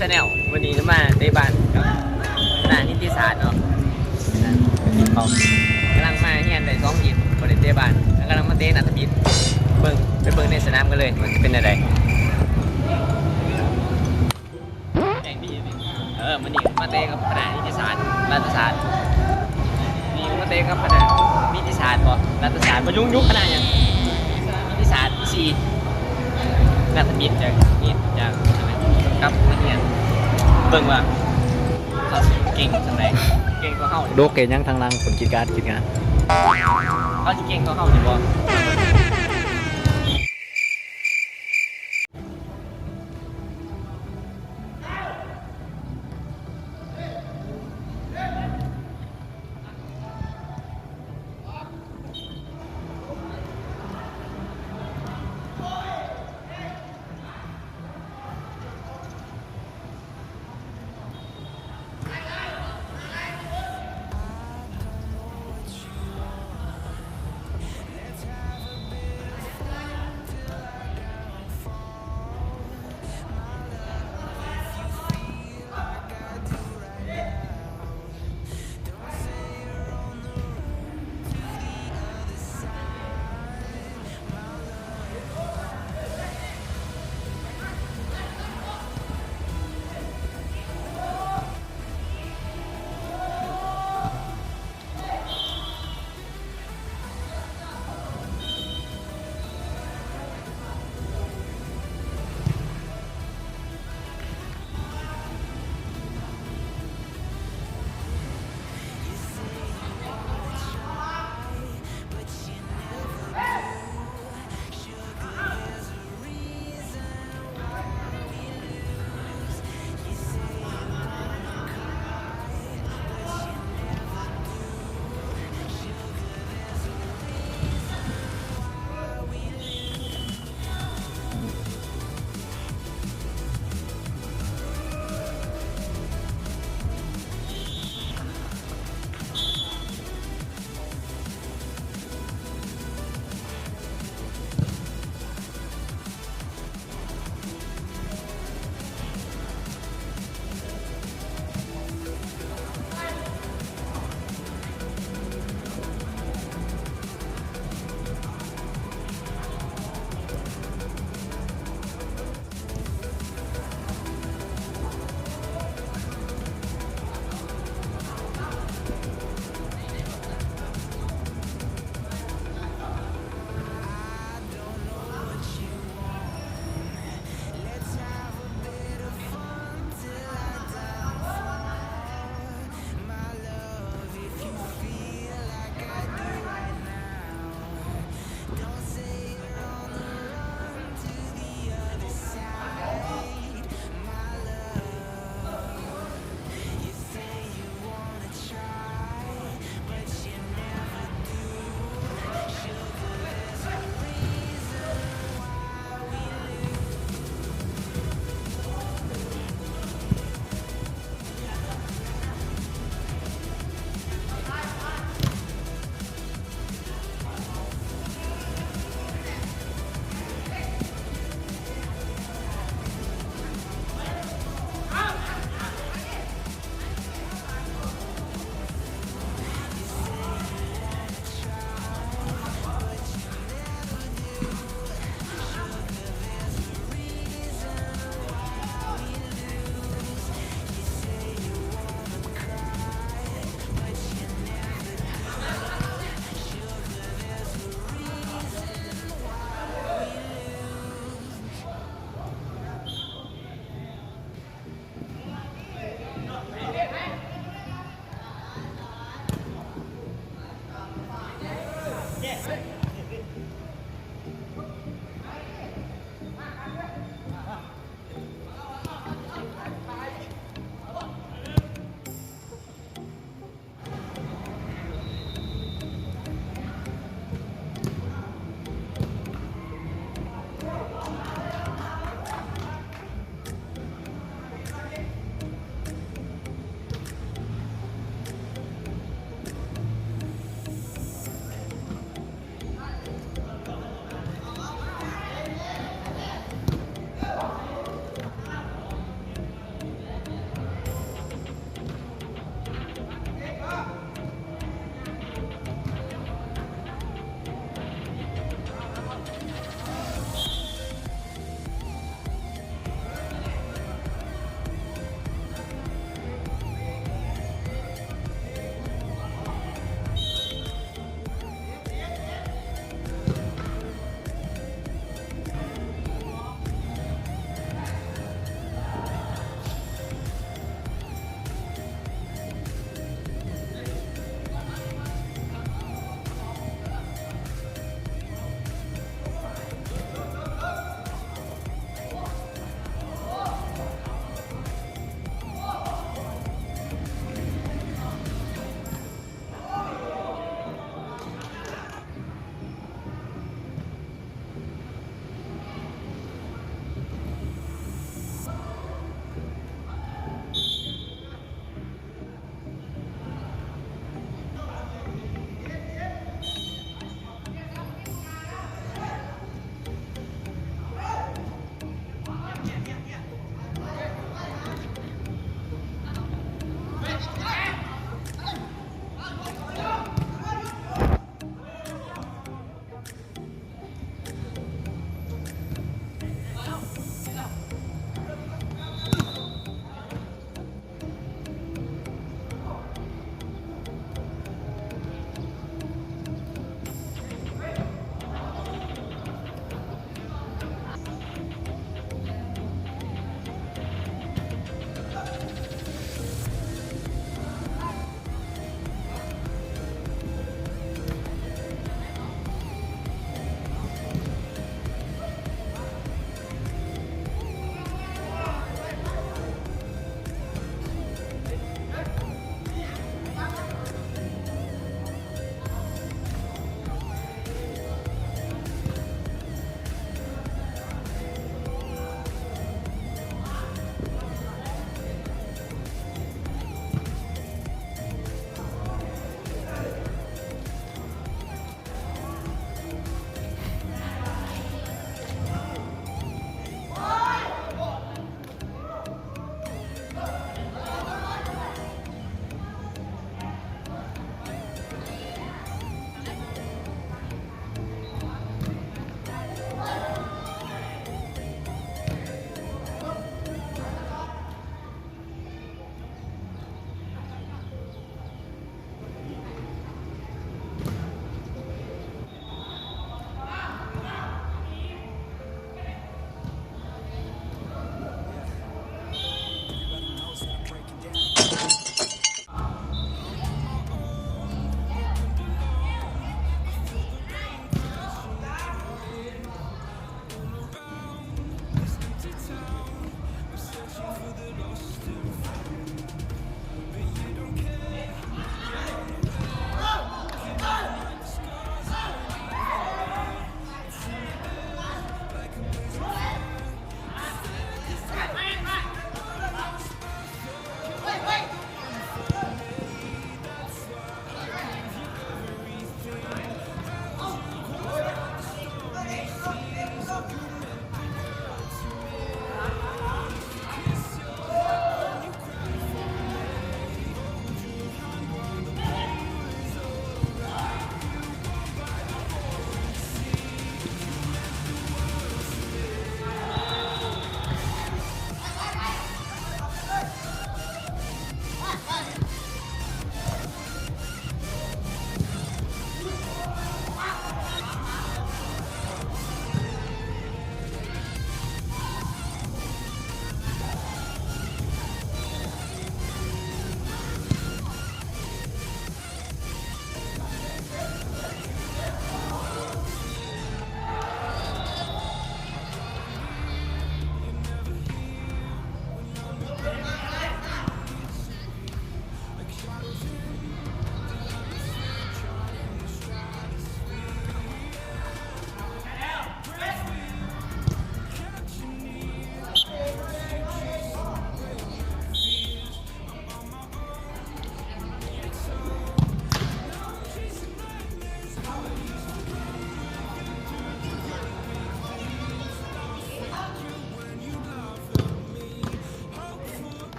Channel ມື້ນີ້ມາເຕະບານກັບຄະນະນິຕິສາດເນາະ. ກຳລັງມາຮຽນໄດ້ສອງທິດ ບໍ່ໄດ້ເຕະບານ ກຳລັງມາເຕະນັດທະມິດ. ເບິ່ງ ໄປເບິ່ງໃນສະໜາມກັນເລີຍວ່າຈະເປັນແນວໃດ. ເອີ ມື້ນີ້ມາເຕະກັບຄະນະນິຕິສາດ ລັດຖະສາດ. ນີ້ມາເຕະກັບຄະນະນິຕິສາດບໍ ລັດຖະສາດ ບໍ່ ຍຸ ຍຸຄະນະຫຍັງ? ນິຕິສາດປີສີ່ ນັດທະມິດຈາກ ນິດຈາກ ກັບນັກຮຽນ ເບິ່ງວ່າເຂົາຊິເກັ່ງສ່ຳໃດ ເກັ່ງກວ່າເຮົາ. ໂດກເຮັດຫຍັງທາງຫຼັງພຸ້ນ ກິດກາດ ກິດກາດ. ເຂົາຊິເກັ່ງກວ່າເຮົາຢູ່ບໍ?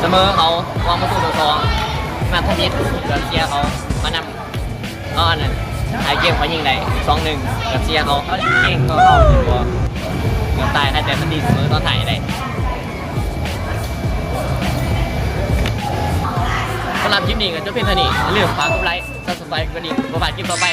ສະເໝີເຂົາສອງປະຕູຕໍ່ສອງ ນັດທະມິດກອງເຊຍເຂົາມານຳ ເຂົາອັນນັ້ນ ທ້າຍເກມເຂົາຍິງໄດ້ສອງໜຶ່ງ ກອງເຊຍເຂົາ ເຂົາເກັ່ງກວ່າເຮົາ ເກືອບຕາຍ ໃຫ້ແຕ່ມັນຕີສະເໝີຕອນທ້າຍໄດ້. ສຳລັບຄລິບນີ້ກໍຈົບພຽງເທົ່ານີ້ ຢ່າລືມຝາກກົດໄລ Subscribe ກະດິ່ງ ເພື່ອບໍ່ພາດຄລິບຕໍ່ໄປ.